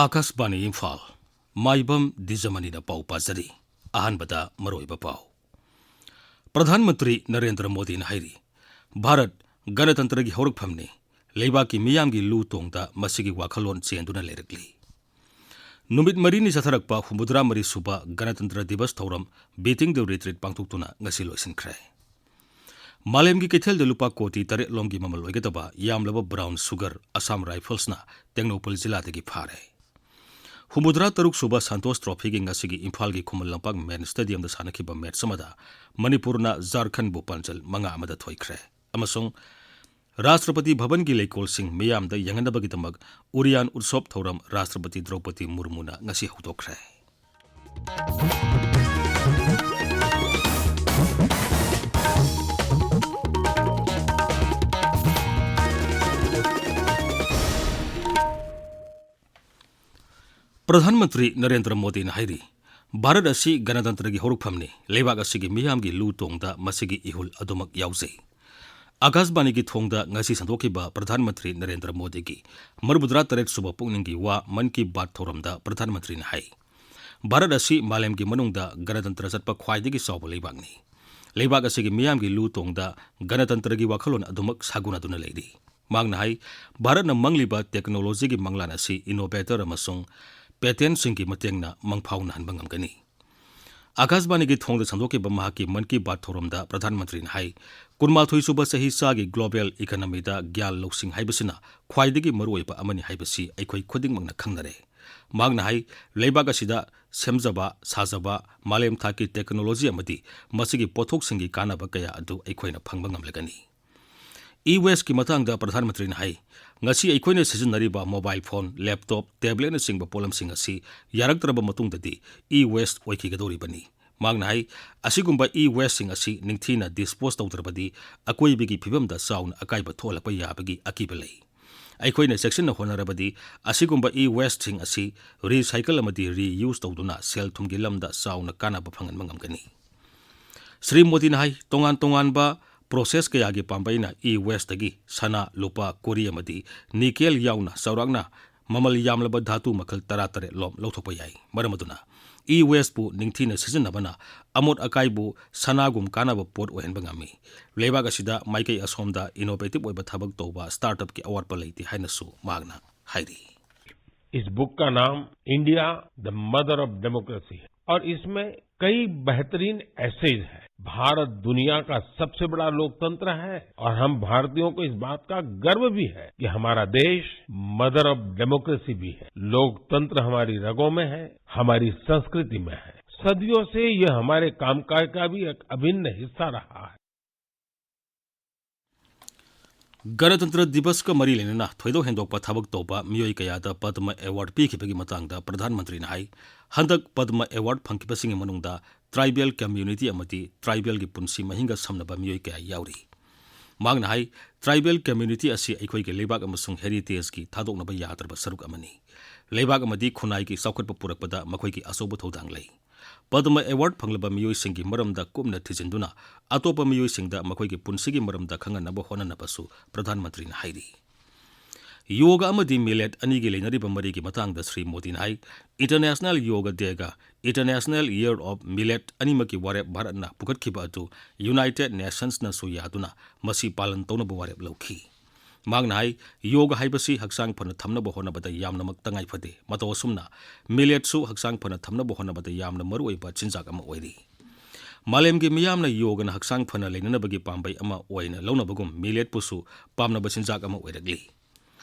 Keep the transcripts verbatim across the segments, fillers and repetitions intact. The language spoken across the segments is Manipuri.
ꯑꯥꯀꯥꯁꯕꯥꯅꯤ ꯏꯝꯐꯥꯜ, ꯃꯥꯏꯕꯝ ꯗꯤꯖꯃꯅꯤꯅ ꯄꯥꯎ ꯄꯥꯖꯔꯤ꯫ ꯑꯍꯥꯟꯕꯗ ꯃꯔꯨꯑꯣꯏꯕ ꯄꯥꯎ꯫ ꯄ꯭ꯔꯙꯥꯟ ꯃꯟꯇ꯭ꯔꯤ ꯅꯔꯦꯟꯗ꯭ꯔ ꯃꯣꯗꯤꯅ ꯍꯥꯏꯔꯤ, ꯚꯥꯔꯠ ꯒꯅꯇꯟꯇ꯭ꯔꯒꯤ ꯍꯧꯔꯛꯐꯝꯅꯤ, ꯂꯩꯕꯥꯛꯀꯤ ꯃꯤꯌꯥꯝꯒꯤ ꯂꯨ ꯇꯣꯡꯗ ꯃꯁꯤꯒꯤ ꯋꯥꯈꯜꯂꯣꯟ ꯆꯦꯟꯗꯨꯅ ꯂꯩꯔꯛꯂꯤ꯫ ꯅꯨꯃꯤꯠ ꯃꯔꯤꯅꯤ ꯆꯠꯊꯔꯛꯄ ꯍꯨꯝꯐꯨꯇꯔꯥ ꯃꯔꯤ ꯁꯨꯕ ꯒꯅꯇꯟꯇ꯭ꯔ ꯗꯤꯕꯁ ꯊꯧꯔꯝ Beating the Retreat ꯄꯥꯡꯊꯣꯛꯇꯨꯅ ꯉꯁꯤ ꯂꯣꯏꯁꯤꯟꯈ꯭ꯔꯦ꯫ ꯃꯥꯂꯦꯝꯒꯤ ꯀꯩꯊꯦꯜꯗ ꯂꯨꯄꯥ ꯀꯣꯇꯤ ꯇꯔꯦꯠ ꯂꯣꯝꯒꯤ ꯃꯃꯜ ꯑꯣꯏꯒꯗꯕ ꯌꯥꯝꯂꯕ brown sugar ꯑꯁꯥꯝ ꯔꯥꯏꯐꯜꯁꯅ ꯇꯦꯡꯅꯧꯄꯜ ꯖꯤꯂꯥꯗꯒꯤ ꯐꯥꯔꯦ꯫ ꯍꯨꯝꯐꯨꯇꯔꯥ ꯇꯔꯨꯛ ꯁꯨꯕ ꯁꯟꯇꯣꯁ ꯇ꯭ꯔꯣꯐꯤꯒꯤ ꯉꯁꯤꯒꯤ ꯏꯝꯐꯥꯜꯒꯤ ꯈꯨꯃꯟ ꯂꯝꯄꯥꯛ ꯃꯦꯟ ꯁ꯭ꯇꯦꯗꯤꯌꯝꯗ ꯁꯥꯟꯅꯈꯤꯕ ꯃꯦꯠꯆ ꯑꯃꯗ ꯃꯅꯤꯄꯨꯔꯅ ꯖꯥꯔꯈꯟꯕꯨ ꯄꯥꯟꯖꯜ ꯃꯉꯥ ꯑꯃꯗ ꯊꯣꯏꯈ꯭ꯔꯦ꯫ ꯑꯃꯁꯨꯡ ꯔꯥꯁꯇ꯭ꯔꯄꯇꯤ ꯚꯕꯟꯒꯤ ꯂꯩꯀꯣꯜꯁꯤꯡ ꯃꯤꯌꯥꯝꯗ ꯌꯦꯡꯍꯟꯅꯕꯒꯤꯗꯃꯛ ꯎꯔꯤꯌꯥꯟ ꯎꯠꯁꯣꯞ ꯊꯧꯔꯝ ꯔꯥꯁꯇ꯭ꯔꯄꯇꯤ ꯗ꯭ꯔꯧꯄꯗꯤ ꯃꯨꯔꯃꯨꯅ ꯉꯁꯤ ꯍꯧꯗꯣꯛꯈ꯭ꯔꯦ꯫ ꯄ꯭ꯔꯙꯥꯟ ꯃꯟꯇ꯭ꯔꯤ ꯅꯔꯦꯟꯗ꯭ꯔ ꯃꯣꯗꯤꯅ ꯍꯥꯏꯔꯤ, ꯚꯥꯔꯠ ꯑꯁꯤ ꯒꯅꯇꯟꯇ꯭ꯔꯒꯤ ꯍꯧꯔꯛꯐꯝꯅꯤ, ꯂꯩꯕꯥꯛ ꯑꯁꯤꯒꯤ ꯃꯤꯌꯥꯝꯒꯤ ꯂꯨ ꯇꯣꯡꯗ ꯃꯁꯤꯒꯤ ꯏꯍꯨꯜ ꯑꯗꯨꯃꯛ ꯌꯥꯎꯖꯩ꯫ ꯑꯀꯥꯁꯕꯥꯅꯤꯒꯤ ꯊꯣꯡꯗ ꯉꯁꯤ ꯁꯟꯗꯣꯛꯈꯤꯕ ꯄ꯭ꯔꯙꯥꯟ ꯃꯟꯇ꯭ꯔꯤ ꯅꯔꯦꯟꯗ꯭ꯔ ꯃꯣꯗꯤꯒꯤ ꯃꯔꯤꯐꯨꯇꯔꯥ ꯇꯔꯦꯠ ꯁꯨꯕ ꯄꯨꯛꯅꯤꯡꯒꯤ ꯋꯥ ꯃꯟ ꯀꯤ ꯕꯥꯠ ꯊꯧꯔꯝꯗ ꯄ꯭ꯔꯙꯥꯟ ꯃꯟꯇ꯭ꯔꯤꯅ ꯍꯥꯏ, ꯚꯥꯔꯠ ꯑꯁꯤ ꯃꯥꯂꯦꯝꯒꯤ ꯃꯅꯨꯡꯗ ꯒꯅꯇꯟꯇ꯭ꯔ ꯆꯠꯄ ꯈ꯭ꯋꯥꯏꯗꯒꯤ ꯆꯥꯎꯕ ꯂꯩꯕꯥꯛꯅꯤ꯫ ꯂꯩꯕꯥꯛ ꯑꯁꯤꯒꯤ ꯃꯤꯌꯥꯝꯒꯤ ꯂꯨ ꯇꯣꯡꯗ ꯒꯅꯇꯟꯇ꯭ꯔꯒꯤ ꯋꯥꯈꯜꯂꯣꯟ ꯑꯗꯨꯃꯛ ꯁꯥꯒꯣꯟꯅꯗꯨꯅ ꯂꯩꯔꯤ꯫ ꯃꯍꯥꯛꯅ ꯍꯥꯏ, ꯚꯥꯔꯠꯅ ꯃꯪꯂꯤꯕ ꯇꯦꯛꯅꯣꯂꯣꯖꯤꯒꯤ ꯃꯪꯂꯥꯟ ꯑꯁꯤ innovator ꯑꯃꯁꯨꯡ patent ꯁꯤꯡꯒꯤ ꯃꯇꯦꯡꯅ ꯃꯪꯐꯥꯎꯅꯍꯟꯕ ꯉꯝꯒꯅꯤ꯫ ꯑꯀꯥꯁꯕꯥꯅꯤꯒꯤ ꯊꯣꯡꯗ ꯁꯟꯗꯣꯛꯈꯤꯕ ꯃꯍꯥꯛꯀꯤ ꯃꯟ ꯀꯤ ꯕꯥꯠ ꯊꯧꯔꯝꯗ ꯄ꯭ꯔꯙꯥꯟ ꯃꯟꯇ꯭ꯔꯤꯅ ꯍꯥꯏ, ꯀꯨꯟꯃꯥꯊꯣꯏ ꯁꯨꯕ ꯆꯍꯤꯆꯥꯒꯤ global economy ꯗ ꯒ꯭ꯌꯥꯟ ꯂꯧꯁꯤꯡ ꯍꯥꯏꯕꯁꯤꯅ ꯈ꯭ꯋꯥꯏꯗꯒꯤ ꯃꯔꯨꯑꯣꯏꯕ ꯑꯃꯅꯤ ꯍꯥꯏꯕꯁꯤ ꯑꯩꯈꯣꯏ ꯈꯨꯗꯤꯡꯃꯛꯅ ꯈꯪꯅꯔꯦ꯫ ꯃꯍꯥꯛꯅ ꯍꯥꯏ, ꯂꯩꯕꯥꯛ ꯑꯁꯤꯗ ꯁꯦꯝꯖꯕ ꯁꯥꯖꯕ ꯃꯥꯂꯦꯝ ꯊꯥꯛꯀꯤ ꯇꯦꯛꯅꯣꯂꯣꯖꯤ ꯑꯃꯗꯤ ꯃꯁꯤꯒꯤ ꯄꯣꯠꯊꯣꯛꯁꯤꯡꯒꯤ ꯀꯥꯟꯅꯕ ꯀꯌꯥ ꯑꯗꯨ ꯑꯩꯈꯣꯏꯅ ꯐꯪꯕ ꯉꯝꯂꯒꯅꯤ꯫ E-waste ꯀꯤ ꯃꯇꯥꯡꯗ ꯄ꯭ꯔꯙꯥꯟ ꯃꯟꯇ꯭ꯔꯤꯅ ꯍꯥꯏ, ꯉꯁꯤ ꯑꯩꯈꯣꯏꯅ ꯁꯤꯖꯤꯟꯅꯔꯤꯕ mobile phone, laptop, tablet ꯅꯆꯤꯡꯕ ꯄꯣꯠꯂꯝꯁꯤꯡ ꯑꯁꯤ ꯌꯥꯔꯛꯇ꯭ꯔꯕ ꯃꯇꯨꯡꯗꯗꯤ e-waste ꯑꯣꯏꯈꯤꯒꯗꯧꯔꯤꯕꯅꯤ꯫ ꯃꯍꯥꯛꯅ ꯍꯥꯏ, ꯑꯁꯤꯒꯨꯝꯕ e-waste ꯁꯤꯡ ꯑꯁꯤ ꯅꯤꯡꯊꯤꯅ dispose ꯇꯧꯗ꯭ꯔꯕꯗꯤ ꯑꯀꯣꯏꯕꯒꯤ ꯐꯤꯕꯝꯗ ꯆꯥꯎꯅ ꯑꯀꯥꯏꯕ ꯊꯣꯛꯍꯜꯂꯛꯄ ꯌꯥꯕꯒꯤ ꯑꯀꯤꯕ ꯂꯩ꯫ ꯑꯩꯈꯣꯏꯅ ꯆꯦꯛꯁꯤꯟꯅ ꯍꯣꯠꯅꯔꯕꯗꯤ ꯑꯁꯤꯒꯨꯝꯕ e-waste ꯁꯤꯡ ꯑꯁꯤ recycle ꯑꯃꯗꯤ reuse ꯇꯧꯗꯨꯅ ꯁꯦꯜ ꯊꯨꯝꯒꯤ ꯂꯝꯗ ꯆꯥꯎꯅ ꯀꯥꯟꯅꯕ ꯐꯪꯍꯟꯕ ꯉꯝꯒꯅꯤ꯫ ꯁ꯭ꯔꯤ ꯃꯣꯗꯤꯅ ꯍꯥꯏ, ꯇꯣꯉꯥꯟ ꯇꯣꯉꯥꯟꯕ process ꯀꯌꯥꯒꯤ ꯄꯥꯝꯕꯩꯅ e-waste ꯇꯒꯤ ꯁꯅꯥ, ꯂꯨꯄꯥ, ꯀꯣꯔꯤ ꯑꯃꯗꯤ nickel ꯌꯥꯎꯅ ꯆꯥꯎꯔꯥꯛꯅ ꯃꯃꯜ ꯌꯥꯝꯂꯕ ꯙꯥꯇꯨ ꯃꯈꯜ ꯇꯔꯥꯇꯔꯦꯠ ꯂꯣꯝ ꯂꯧꯊꯣꯛꯄ ꯌꯥꯏ꯫ ꯃꯔꯝ ꯑꯗꯨꯅ e-wasteꯄꯨ ꯅꯤꯡꯊꯤꯅ ꯁꯤꯖꯤꯟꯅꯕꯅ ꯑꯃꯣꯠ ꯑꯀꯥꯏꯕꯨ ꯁꯅꯥꯒꯨꯝ ꯀꯥꯟꯅꯕ ꯄꯣꯠ ꯑꯣꯏꯍꯟꯕ ꯉꯝꯃꯤ꯫ ꯂꯩꯕꯥꯛ ꯑꯁꯤꯗ ꯃꯥꯏꯀꯩ ꯑꯁꯣꯝꯗ innovative ꯑꯣꯏꯕ ꯊꯕꯛ ꯇꯧꯕ startupꯀꯤ ꯑꯋꯥꯠꯄ ꯂꯩꯇꯦ ꯍꯥꯏꯅꯁꯨ ꯃꯍꯥꯛꯅ ꯍꯥꯏꯔꯤ꯫ इस बुक का नाम India the mother of democracy है और इसमें कई बेहतरीन एसेज हैं। भारत दुनिया का सबसे बड़ा लोकतंत्र है और हम भारतीयों को इस बात का गर्व भी है कि हमारा देश मदर ऑफ डेमोक्रेसी भी है। लोकतंत्र हमारी रगों में है, हमारी संस्कृति में है। सदियों से यह हमारे कामकाज का भी एक अभिन्न हिस्सा रहा है। ꯒꯅꯇꯟꯇ꯭ꯔ ꯗꯤꯕꯁꯀ ꯃꯔꯤ ꯂꯩꯅꯅ ꯊꯣꯏꯗꯣꯛ ꯍꯦꯟꯗꯣꯛꯄ ꯊꯕꯛ ꯇꯧꯕ ꯃꯤꯑꯣꯏ ꯀꯌꯥꯗ ꯄꯗꯃ ꯑꯦꯋꯥꯔꯗ ꯄꯤꯈꯤꯕꯒꯤ ꯃꯇꯥꯡꯗ ꯄ꯭ꯔꯙꯥꯟ ꯃꯟꯇ꯭ꯔꯤꯅ ꯍꯥꯏ, ꯍꯟꯗꯛ ꯄꯗꯃ ꯑꯦꯋꯥꯔꯗ ꯐꯪꯈꯤꯕꯁꯤꯡꯒꯤ ꯃꯅꯨꯡꯗ ꯇ꯭ꯔꯥꯏꯕꯦꯜ ꯀꯝꯃ꯭ꯌꯨꯅꯤꯇꯤ ꯑꯃꯗꯤ ꯇ꯭ꯔꯥꯏꯕꯦꯜꯒꯤ ꯄꯨꯟꯁꯤ ꯃꯍꯤꯡꯒ ꯁꯝꯅꯕ ꯃꯤꯑꯣꯏ ꯀꯌꯥ ꯌꯥꯎꯔꯤ꯫ ꯃꯍꯥꯛꯅ ꯍꯥꯏ, ꯇ꯭ꯔꯥꯏꯕꯦꯜ ꯀꯝꯃ꯭ꯌꯨꯅꯤꯇꯤ ꯑꯁꯤ ꯑꯩꯈꯣꯏꯒꯤ ꯂꯩꯕꯥꯛ ꯑꯃꯁꯨꯡ ꯍꯦꯔꯤꯇꯦꯖꯀꯤ ꯊꯥꯗꯣꯛꯅꯕ ꯌꯥꯗ꯭ꯔꯕ ꯁꯔꯨꯛ ꯑꯃꯅꯤ꯫ ꯂꯩꯕꯥꯛ ꯑꯃꯗꯤ ꯈꯨꯟꯅꯥꯏꯒꯤ ꯆꯥꯎꯈꯠꯄ ꯄꯨꯔꯛꯄꯗ ꯃꯈꯣꯏꯒꯤ ꯑꯆꯧꯕ ꯊꯧꯗꯥꯡ ꯂꯩ꯫ ꯄꯗꯃ ꯑꯦꯋꯥꯔꯗ ꯐꯪꯂꯕ ꯃꯤꯑꯣꯏꯁꯤꯡꯒꯤ ꯃꯔꯝꯗ ꯀꯨꯞꯅ ꯊꯤꯖꯤꯟꯗꯨꯅ ꯑꯇꯣꯞꯄ ꯃꯤꯑꯣꯏꯁꯤꯡꯗ ꯃꯈꯣꯏꯒꯤ ꯄꯨꯟꯁꯤꯒꯤ ꯃꯔꯝꯗ ꯈꯪꯍꯟꯅꯕ ꯍꯣꯠꯅꯅꯕꯁꯨ ꯄ꯭ꯔꯙꯥꯟ ꯃꯟꯇ꯭ꯔꯤꯅ ꯍꯥꯏꯔꯤ꯫ ꯌꯣꯒ ꯑꯃꯗꯤ ꯃꯤꯂꯦꯠ ꯑꯅꯤꯒꯤ ꯂꯩꯅꯔꯤꯕ ꯃꯔꯤꯒꯤ ꯃꯇꯥꯡꯗ ꯁ꯭ꯔꯤ ꯃꯣꯗꯤꯅ ꯍꯥꯏ, International Yoga Dayꯒ International Year of Millet ꯑꯅꯤꯃꯛꯀꯤ ꯋꯥꯔꯦꯞ ꯚꯥꯔꯠꯅ ꯄꯨꯈꯠꯈꯤꯕ ꯑꯗꯨ ꯌꯨꯅꯥꯏꯇꯦꯗ ꯅꯦꯁꯟꯁꯅꯁꯨ ꯌꯥꯗꯨꯅ ꯃꯁꯤ ꯄꯥꯂꯟ ꯇꯧꯅꯕ ꯋꯥꯔꯦꯞ ꯂꯧꯈꯤ꯫ ꯃꯍꯥꯛꯅ ꯍꯥꯏ, ꯌꯣꯒ ꯍꯥꯏꯕꯁꯤ ꯍꯛꯆꯥꯡ ꯐꯅ ꯊꯝꯅꯕ ꯍꯣꯠꯅꯕꯗ ꯌꯥꯝꯅꯃꯛ ꯇꯉꯥꯏ ꯐꯗꯦ꯫ ꯃꯇꯧ ꯑꯁꯨꯝꯅ ꯃꯤꯂꯦꯠꯁꯨ ꯍꯛꯆꯥꯡ ꯐꯅ ꯊꯝꯅꯕ ꯍꯣꯠꯅꯕꯗ ꯌꯥꯝꯅ ꯃꯔꯨꯑꯣꯏꯕ ꯆꯤꯟꯖꯥꯛ ꯑꯃ ꯑꯣꯏꯔꯤ꯫ ꯃꯥꯂꯦꯝꯒꯤ ꯃꯤꯌꯥꯝꯅ ꯌꯣꯒꯅ ꯍꯛꯆꯥꯡ ꯐꯅ ꯂꯩꯅꯅꯕꯒꯤ ꯄꯥꯝꯕꯩ ꯑꯃ ꯑꯣꯏꯅ ꯂꯧꯅꯕꯒꯨꯝ ꯃꯤꯂꯦꯠꯄꯨꯁꯨ ꯄꯥꯝꯅꯕ ꯆꯤꯟꯖꯥꯛ ꯑꯃ ꯑꯣꯏꯔꯛꯂꯤ꯫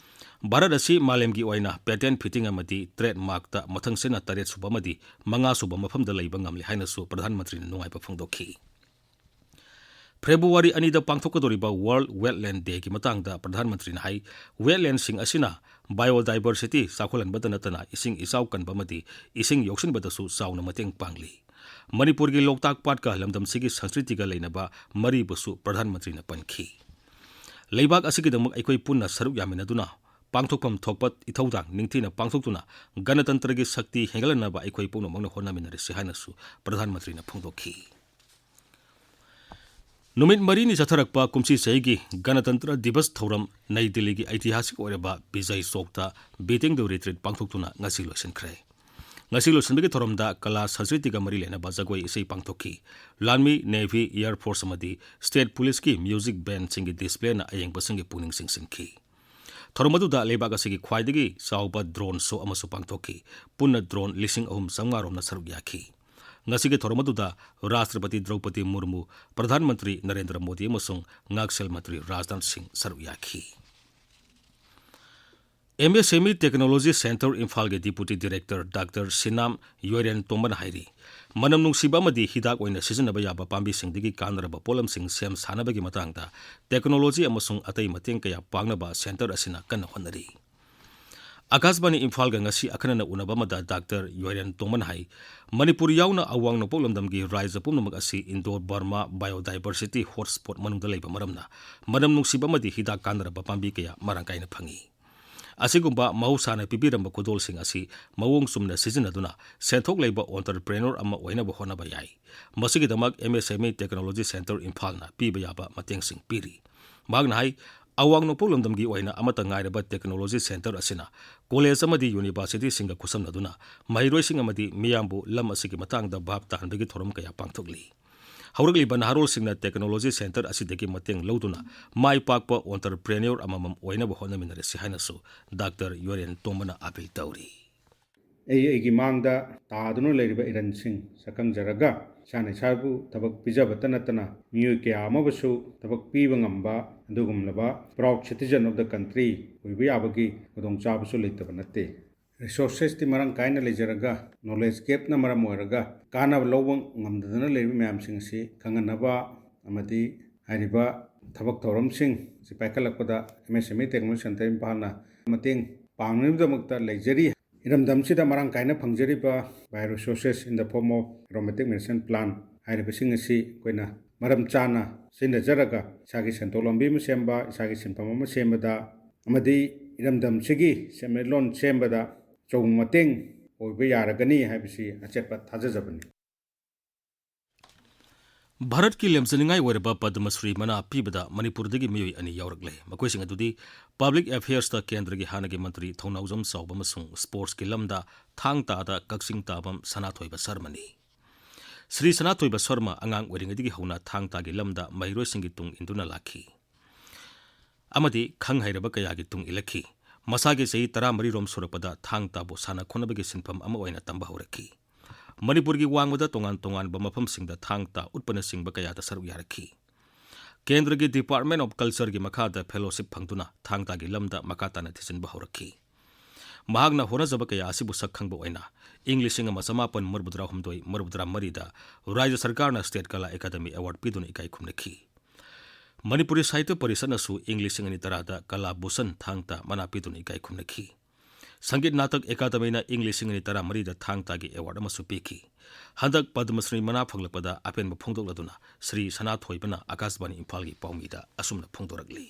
ꯚꯥꯔꯠ ꯑꯁꯤ ꯃꯥꯂꯦꯝꯒꯤ ꯑꯣꯏꯅ patent fitting ꯑꯃꯗꯤ trademarkꯇ ꯃꯊꯪ ꯁꯤꯠꯅ ꯇꯔꯦꯠ ꯁꯨꯕ ꯑꯃꯗꯤ ꯃꯉꯥ ꯁꯨꯕ ꯃꯐꯝꯗ ꯂꯩꯕ ꯉꯝꯂꯦ ꯍꯥꯏꯅꯁꯨ ꯄ꯭ꯔꯙꯥꯟ ꯃꯟꯇ꯭ꯔꯤꯅ ꯅꯨꯡꯉꯥꯏꯕ ꯐꯣꯡꯗꯣꯛꯈꯤ꯫ ꯐꯦꯕ꯭ꯔꯨꯋꯥꯔꯤ ꯑꯅꯤꯗ ꯄꯥꯡꯊꯣꯛꯀꯗꯧꯔꯤꯕ World Wetland Dayꯒꯤ ꯃꯇꯥꯡꯗ ꯄ꯭ꯔꯙꯥꯟ ꯃꯟꯇ꯭ꯔꯤꯅ ꯍꯥꯏ, wetlandꯁꯤꯡ ꯑꯁꯤꯅ biodiversity ꯆꯥꯎꯈꯠꯍꯟꯕꯇ ꯅꯠꯇꯅ ꯏꯁꯤꯡ ꯏꯆꯥꯎ ꯀꯟꯕ ꯑꯃꯗꯤ ꯏꯁꯤꯡ ꯌꯣꯛꯁꯤꯟꯕꯗꯁꯨ ꯆꯥꯎꯅ ꯃꯇꯦꯡ ꯄꯥꯡꯂꯤ꯫ ꯃꯅꯤꯄꯨꯔꯒꯤ ꯂꯣꯛꯇꯥꯛ ꯄꯥꯠꯀ ꯂꯝꯗꯝꯁꯤꯒꯤ ꯁꯪꯁꯀ꯭ꯔꯤꯇꯤꯒ ꯂꯩꯅꯕ ꯃꯔꯤꯕꯨꯁꯨ ꯄ꯭ꯔꯙꯥꯟ ꯃꯟꯇ꯭ꯔꯤꯅ ꯄꯟꯈꯤ꯫ ꯂꯩꯕꯥꯛ ꯑꯁꯤꯒꯤꯗꯃꯛ ꯑꯩꯈꯣꯏ ꯄꯨꯟꯅ ꯁꯔꯨꯛ ꯌꯥꯃꯤꯟꯅꯗꯨꯅ ꯄꯥꯡꯊꯣꯛꯐꯝ ꯊꯣꯛꯄ ꯏꯊꯧꯗꯥꯡ ꯅꯤꯡꯊꯤꯅ ꯄꯥꯡꯊꯣꯛꯇꯨꯅ ꯒꯅꯇꯟꯇ꯭ꯔꯒꯤ ꯁꯛꯇꯤ ꯍꯦꯟꯒꯠꯍꯟꯅꯕ ꯑꯩꯈꯣꯏ ꯄꯨꯝꯅꯃꯛꯅ ꯍꯣꯠꯅꯃꯤꯟꯅꯔꯁꯤ ꯍꯥꯏꯅꯁꯨ ꯄ꯭ꯔꯙꯥꯟ ꯃꯟꯇ꯭ꯔꯤꯅ ꯐꯣꯡꯗꯣꯛꯈꯤ꯫ ꯅꯨꯃꯤꯠ ꯃꯔꯤꯅꯤ ꯆꯠꯊꯔꯛꯄ ꯀꯨꯝꯁꯤ ꯆꯍꯤꯒꯤ ꯒꯅꯇꯟꯇ꯭ꯔ ꯗꯤꯕꯁ ꯊꯧꯔꯝ ꯅꯩ ꯗꯤꯜꯂꯤꯒꯤ ꯑꯩꯇꯤꯍꯥꯁꯤꯛ ꯑꯣꯏꯔꯕ ꯕꯤꯖꯩ ꯆꯧꯛꯇ ꯕꯤꯇꯤꯡ ꯗꯨ ꯔꯤꯇ꯭ꯔꯤꯠ ꯄꯥꯡꯊꯣꯛꯇꯨꯅ ꯉꯁꯤ ꯂꯣꯏꯁꯤꯟꯈ꯭ꯔꯦ꯫ ꯉꯁꯤ ꯂꯣꯏꯁꯤꯟꯕꯒꯤ ꯊꯧꯔꯝꯗ ꯀꯂꯥ ꯁꯪꯁ꯭ꯀ꯭ꯔꯤꯇꯤꯒ ꯃꯔꯤ ꯂꯩꯅꯕ ꯖꯒꯣꯏ ꯏꯁꯩ ꯄꯥꯡꯊꯣꯛꯈꯤ꯫ ꯂꯥꯟꯃꯤ, ꯅꯦꯚꯤ, ꯑꯦꯌꯔ ꯐꯣꯔꯁ ꯑꯃꯗꯤ ꯁ꯭ꯇꯦꯠ ꯄꯨꯂꯤꯁꯀꯤ ꯃ꯭ꯌꯨꯖꯤꯛ ꯕꯦꯟꯗꯁꯤꯡꯒꯤ ꯗꯤꯁꯄ꯭ꯂꯦꯅ ꯑꯌꯦꯡꯕꯁꯤꯡꯒꯤ ꯄꯨꯛꯅꯤꯡ ꯆꯤꯡꯁꯤꯟꯈꯤ꯫ ꯊꯧꯔꯝ ꯑꯗꯨꯗ ꯂꯩꯕꯥꯛ ꯑꯁꯤꯒꯤ ꯈ꯭ꯋꯥꯏꯗꯒꯤ ꯆꯥꯎꯕ ꯗ꯭ꯔꯣꯟ ꯁꯣ ꯑꯃꯁꯨ ꯄꯥꯡꯊꯣꯛꯈꯤ꯫ ꯄꯨꯟꯅ ꯗ꯭ꯔꯣꯟ ꯂꯤꯁꯤꯡ ꯑꯍꯨꯝ ꯆꯥꯝꯃꯉꯥ ꯔꯣꯝꯅ ꯁꯔꯨꯛ ꯌꯥꯈꯤ꯫ ꯉꯁꯤꯒꯤ ꯊꯧꯔꯝ ꯑꯗꯨꯗ ꯔꯥꯁꯇ꯭ꯔꯄꯇꯤ ꯗ꯭ꯔꯧꯄꯗꯤ ꯃꯨꯔꯃꯨ, ꯄ꯭ꯔꯙꯥꯟ ꯃꯟꯇ꯭ꯔꯤ ꯅꯔꯦꯟꯗ꯭ꯔ ꯃꯣꯗꯤ ꯑꯃꯁꯨꯡ ꯉꯥꯛꯁꯦꯜ ꯃꯟꯇ꯭ꯔꯤ ꯔꯥꯖꯅꯥꯊ ꯁꯤꯡ ꯁꯔꯨꯛ ꯌꯥꯈꯤ꯫ ꯑꯦꯝ ꯑꯦꯁ ꯑꯦꯝ ꯏ ꯇꯦꯛꯅꯣꯂꯣꯖꯤ ꯁꯦꯟꯇꯔ ꯏꯝꯐꯥꯜꯒꯤ ꯗꯤꯄꯨꯇꯤ ꯗꯤꯔꯦꯛꯇꯔ ꯗꯥꯛꯇꯔ ꯁꯤꯅꯥꯝ ꯌꯣꯏꯔꯦꯟ ꯇꯣꯝꯕꯅ ꯍꯥꯏꯔꯤ, ꯃꯅꯝ ꯅꯨꯡꯁꯤꯕ ꯑꯃꯗꯤ ꯍꯤꯗꯥꯛ ꯑꯣꯏꯅ ꯁꯤꯖꯤꯟꯅꯕ ꯌꯥꯕ ꯄꯥꯝꯕꯤꯁꯤꯡꯗꯒꯤ ꯀꯥꯟꯅꯔꯕ ꯄꯣꯠꯂꯝꯁꯤꯡ ꯁꯦꯝ ꯁꯥꯅꯕꯒꯤ ꯃꯇꯥꯡꯗ ꯇꯦꯛꯅꯣꯂꯣꯖꯤ ꯑꯃꯁꯨꯡ ꯑꯇꯩ ꯃꯇꯦꯡ ꯀꯌꯥ ꯄꯥꯡꯅꯕ ꯁꯦꯟꯇꯔ ꯑꯁꯤꯅ ꯀꯟꯅ ꯍꯣꯠꯅꯔꯤ꯫ ꯑꯀꯥꯁꯕꯥꯅꯤ ꯏꯝꯐꯥꯜꯒ ꯉꯁꯤ ꯑꯈꯟꯅꯅ ꯎꯅꯕ ꯑꯃꯗ ꯗꯥꯛꯇꯔ ꯌꯣꯏꯔꯦꯟ ꯇꯣꯝꯕꯅ ꯍꯥꯏ, ꯃꯅꯤꯄꯨꯔ ꯌꯥꯎꯅ ꯑꯋꯥꯡ ꯅꯣꯡꯄꯣꯛ ꯂꯝꯗꯝꯒꯤ ꯔꯥꯏꯖ꯭ꯌ ꯄꯨꯝꯅꯃꯛ ꯑꯁꯤ ꯏꯟꯗꯣ ꯕꯔꯃꯥ ꯕꯥꯏꯑꯣꯗꯥꯏꯕꯔꯁꯤꯇꯤ ꯍꯣꯠꯁ꯭ꯄꯣꯠ ꯃꯅꯨꯡꯗ ꯂꯩꯕ ꯃꯔꯝꯅ ꯃꯅꯝ ꯅꯨꯡꯁꯤꯕ ꯑꯃꯗꯤ ꯍꯤꯗꯥꯛ ꯀꯥꯟꯅꯔꯕ ꯄꯥꯝꯕꯤ ꯀꯌꯥ ꯃꯔꯥꯡ ꯀꯥꯏꯅ ꯐꯪꯏ꯫ ꯑꯁꯤꯒꯨꯝꯕ ꯃꯍꯧꯁꯥꯅ ꯄꯤꯕꯤꯔꯝꯕ ꯈꯨꯗꯣꯜꯁꯤꯡ ꯑꯁꯤ ꯃꯑꯣꯡ ꯆꯨꯝꯅ ꯁꯤꯖꯤꯟꯅꯗꯨꯅ ꯁꯦꯟꯊꯣꯛ ꯂꯩꯕ ꯑꯣꯟꯇꯔꯄ꯭ꯔꯦꯅꯣꯔ ꯑꯃ ꯑꯣꯏꯅꯕ ꯍꯣꯠꯅꯕ ꯌꯥꯏ꯫ ꯃꯁꯤꯒꯤꯗꯃꯛ ꯑꯦꯝ ꯑꯦꯁ ꯑꯦꯝ ꯏ ꯇꯦꯛꯅꯣꯂꯣꯖꯤ ꯁꯦꯟꯇꯔ ꯏꯝꯐꯥꯜꯅ ꯄꯤꯕ ꯌꯥꯕ ꯃꯇꯦꯡꯁꯤꯡ ꯄꯤꯔꯤ꯫ ꯃꯍꯥꯛꯅ ꯍꯥꯏ, ꯑꯋꯥꯡ ꯅꯣꯡꯄꯣꯛ ꯂꯝꯗꯝꯒꯤ ꯑꯣꯏꯅ ꯑꯃꯠꯇ ꯉꯥꯏꯔꯕ ꯇꯦꯛꯅꯣꯂꯣꯖꯤ ꯁꯦꯟꯇꯔ ꯑꯁꯤꯅ ꯀꯣꯂꯦꯖ ꯑꯃꯗꯤ ꯌꯨꯅꯤꯚꯔꯁꯤꯇꯤꯁꯤꯡꯒ ꯈꯨꯠꯁꯝꯅꯗꯨꯅ ꯃꯍꯩꯔꯣꯏꯁꯤꯡ ꯑꯃꯗꯤ ꯃꯤꯌꯥꯝꯕꯨ ꯂꯝ ꯑꯁꯤꯒꯤ ꯃꯇꯥꯡꯗ ꯚꯥꯞ ꯇꯥꯍꯟꯕꯒꯤ ꯊꯧꯔꯝ ꯀꯌꯥ ꯄꯥꯡꯊꯣꯛꯂꯤ꯫ ꯍꯧꯔꯛꯂꯤꯕ ꯅꯍꯥꯔꯣꯜꯁꯤꯡꯅ ꯇꯦꯛꯅꯣꯂꯣꯖꯤ ꯁꯦꯟꯇꯔ ꯑꯁꯤꯗꯒꯤ ꯃꯇꯦꯡ ꯂꯧꯗꯨꯅ ꯃꯥꯏ ꯄꯥꯛꯄ ꯑꯣꯟꯇꯔꯄ꯭ꯔꯦꯅ꯭ꯌꯣꯔ ꯑꯃꯃꯝ ꯑꯣꯏꯅꯕ ꯍꯣꯠꯅꯃꯤꯟꯅꯔꯁꯤ ꯍꯥꯏꯅꯁꯨ ꯗꯥꯛꯇꯔ ꯌꯣꯏꯔꯦꯟ ꯇꯣꯝꯕꯅ ꯑꯥꯄꯤꯜ ꯇꯧꯔꯤ꯫ ꯑꯩ ꯑꯩꯒꯤ ꯃꯥꯡꯗ ꯇꯥꯗꯨꯅ ꯂꯩꯔꯤꯕ ꯏꯔꯟꯁꯤꯡ ꯁꯛꯈꯪꯖꯔꯒ, ꯏꯁꯥꯅ ꯏꯁꯥꯕꯨ ꯊꯕꯛ ꯄꯤꯖꯕꯇ ꯅꯠꯇꯅ ꯃꯤꯑꯣꯏ ꯀꯌꯥ ꯑꯃꯕꯨꯁꯨ ꯊꯕꯛ ꯄꯤꯕ ꯉꯝꯕ ꯑꯗꯨꯒꯨꯝꯂꯕ proud citizen of the country ꯑꯣꯏꯕ ꯌꯥꯕꯒꯤ ꯈꯨꯗꯣꯡꯆꯥꯕꯁꯨ ꯂꯩꯇꯕ ꯅꯠꯇꯦ꯫ ꯔꯤꯁꯣꯔꯁꯦꯁꯇꯤ ꯃꯔꯥꯡ ꯀꯥꯏꯅ ꯂꯩꯖꯔꯒ, ꯅꯣꯂꯦꯖ ꯒꯦꯞꯅ ꯃꯔꯝ ꯑꯣꯏꯔꯒ ꯀꯥꯟꯅꯕ ꯂꯧꯕ ꯉꯝꯗꯗꯅ ꯂꯩꯔꯤꯕ ꯃꯌꯥꯝꯁꯤꯡ ꯑꯁꯤ ꯈꯪꯍꯟꯅꯕ ꯑꯃꯗꯤ ꯍꯥꯏꯔꯤꯕ ꯊꯕꯛ ꯊꯧꯔꯝꯁꯤꯡ ꯑꯁꯤ ꯄꯥꯏꯈꯠꯂꯛꯄꯗ ꯑꯦꯝ ꯑꯦꯁ ꯑꯦꯝ ꯏ ꯇꯦꯛꯅꯣꯂꯣꯖꯤ ꯁꯦꯟꯇꯔ ꯏꯝꯐꯥꯜꯅ ꯃꯇꯦꯡ ꯄꯥꯡꯅꯕꯒꯤꯗꯃꯛꯇ ꯂꯩꯖꯔꯤ꯫ ꯏꯔꯝꯗꯝꯁꯤꯗ ꯃꯔꯥꯡ ꯀꯥꯏꯅ ꯐꯪꯖꯔꯤꯕ bio resources in the form of aromatic medicinal plant ꯍꯥꯏꯔꯤꯕꯁꯤꯡ ꯑꯁꯤ ꯑꯩꯈꯣꯏꯅ ꯃꯔꯝ ꯆꯥꯅ ꯁꯤꯖꯤꯟꯅꯖꯔꯒ ꯏꯁꯥꯒꯤ ꯁꯦꯟꯊꯣꯛ ꯂꯝꯕꯤ ꯑꯃ ꯁꯦꯝꯕ, ꯏꯁꯥꯒꯤ ꯁꯤꯟꯐꯝ ꯑꯃ ꯁꯦꯝꯕꯗ ꯑꯃꯗꯤ ꯏꯔꯝꯗꯝꯁꯤꯒꯤ ꯁꯦꯟꯃꯤꯠꯂꯣꯟ ꯁꯦꯝꯕꯗ ꯑꯆꯧꯕ ꯃꯇꯦꯡ ꯑꯣꯏꯕ ꯌꯥꯔꯒꯅꯤ ꯍꯥꯏꯕꯁꯤ ꯑꯆꯦꯠꯄ ꯊꯥꯖꯖꯕꯅꯤ꯫ ꯚꯥꯔꯠꯀꯤ ꯂꯦꯝꯖꯅꯤꯡꯉꯥꯏ ꯑꯣꯏꯔꯕ ꯄꯗꯃ ꯁ꯭ꯔꯤ ꯃꯅꯥ ꯄꯤꯕꯗ ꯃꯅꯤꯄꯨꯔꯗꯒꯤ ꯃꯤꯑꯣꯏ ꯑꯅꯤ ꯌꯥꯎꯔꯛꯂꯦ꯫ ꯃꯈꯣꯏꯁꯤꯡ ꯑꯗꯨꯗꯤ ꯄꯕ꯭ꯂꯤꯛ ꯑꯦꯐꯤꯌꯔꯁꯇ ꯀꯦꯟꯗ꯭ꯔꯒꯤ ꯍꯥꯟꯅꯒꯤ ꯃꯟꯇ꯭ꯔꯤ ꯊꯧꯅꯥꯎꯖꯝ ꯆꯥꯎꯕ ꯑꯃꯁꯨꯡ ꯁ꯭ꯄꯣꯔꯠꯁꯀꯤ ꯂꯝꯗ ꯊꯥꯡ ꯇꯥꯗ ꯀꯛꯆꯤꯡ ꯇꯥꯕꯝ ꯁꯅꯥꯊꯣꯏꯕ ꯁꯔꯃꯅꯤ꯫ ꯁ꯭ꯔꯤ ꯁꯅꯥꯊꯣꯏꯕ ꯁꯔꯃ ꯑꯉꯥꯡ ꯑꯣꯏꯔꯤꯉꯩꯗꯒꯤ ꯍꯧꯅ ꯊꯥꯡ ꯇꯥꯒꯤ ꯂꯝꯗ ꯃꯍꯩꯔꯣꯏꯁꯤꯡꯒꯤ ꯇꯨꯡ ꯏꯟꯗꯨꯅ ꯂꯥꯛꯈꯤ ꯑꯃꯗꯤ ꯈꯪ ꯍꯩꯔꯕ ꯀꯌꯥꯒꯤ ꯇꯨꯡ ꯏꯜꯂꯛꯈꯤ꯫ ꯃꯁꯥꯒꯤ ꯆꯍꯤ ꯇꯔꯥꯃꯔꯤ ꯔꯣꯝ ꯁꯨꯔꯛꯄꯗ ꯊꯥꯡ ꯇꯥꯕꯨ ꯁꯥꯟꯅ ꯈꯣꯠꯅꯕꯒꯤ ꯁꯤꯟꯐꯝ ꯑꯃ ꯑꯣꯏꯅ ꯇꯝꯕ ꯍꯧꯔꯛꯈꯤ꯫ ꯃꯅꯤꯄꯨꯔꯒꯤ ꯋꯥꯡꯃꯗ ꯇꯣꯉꯥꯟ ꯇꯣꯉꯥꯟꯕ ꯃꯐꯝꯁꯤꯡꯗ ꯊꯥꯡ ꯇꯥ ꯎꯠꯄꯅꯆꯤꯡꯕ ꯀꯌꯥꯗ ꯁꯔꯨꯛ ꯌꯥꯔꯛꯈꯤ꯫ ꯀꯦꯟꯗ꯭ꯔꯒꯤ Department of Cultureꯒꯤ ꯃꯈꯥꯗ fellowship ꯐꯪꯗꯨꯅ ꯊꯥꯡ ꯇꯥꯒꯤ ꯂꯝꯗ ꯃꯈꯥ ꯇꯥꯅ ꯊꯤꯖꯤꯟꯕ ꯍꯧꯔꯛꯈꯤ꯫ ꯃꯍꯥꯛꯅ ꯍꯣꯠꯅꯖꯕ ꯀꯌꯥ ꯑꯁꯤꯕꯨ ꯁꯛ ꯈꯪꯕ ꯑꯣꯏꯅ ꯏꯪ ꯂꯤꯁꯤꯡ ꯑꯃ ꯆꯃꯥꯄꯟ ꯃꯔꯤꯐꯨꯇꯔꯥꯍꯨꯝꯗꯣꯏ ꯃꯔꯤꯐꯨꯇꯔꯥꯃꯔꯤꯗ ꯔꯥꯖ꯭ꯌ ꯁꯔꯀꯥꯔꯅ State Kala Academy Award ꯄꯤꯗꯨꯅ ꯏꯀꯥꯏ ꯈꯨꯝꯅꯈꯤ꯫ ꯃꯅꯤꯄꯨꯔꯤ ꯁꯥꯍꯤꯇ꯭ꯌ ꯄꯔꯤꯁꯠꯅꯁꯨ ꯏꯪ ꯂꯤꯁꯤꯡ ꯑꯅꯤ ꯇꯔꯥꯗ ꯀꯂꯥ ꯚꯨꯁꯟ ꯊꯥꯡ ꯇꯥ ꯃꯅꯥ ꯄꯤꯗꯨꯅ ꯏꯀꯥꯏ ꯈꯨꯝꯅꯈꯤ꯫ ꯁꯪꯒꯤꯠ ꯅꯥꯇꯛ ꯑꯦꯀꯥꯗꯃꯤꯅ ꯏꯪ ꯂꯤꯁꯤꯡ ꯑꯅꯤ ꯇꯔꯥꯃꯔꯤꯗ ꯊꯥꯡ ꯇꯥꯒꯤ award ꯑꯃꯁꯨ ꯄꯤꯈꯤ꯫ ꯍꯟꯗꯛ ꯄꯗꯃ ꯁ꯭ꯔꯤ ꯃꯅꯥ ꯐꯪꯂꯛꯄꯗ ꯑꯄꯦꯟꯕ ꯐꯣꯡꯗꯣꯛꯂꯗꯨꯅ ꯁ꯭ꯔꯤ ꯁꯅꯥꯊꯣꯏꯕꯅ ꯑꯀꯥꯁꯕꯥꯅꯤ ꯏꯝꯐꯥꯜꯒꯤ ꯄꯥꯎꯃꯤꯗ ꯑꯁꯨꯝꯅ ꯐꯣꯡꯗꯣꯔꯛꯂꯤ꯫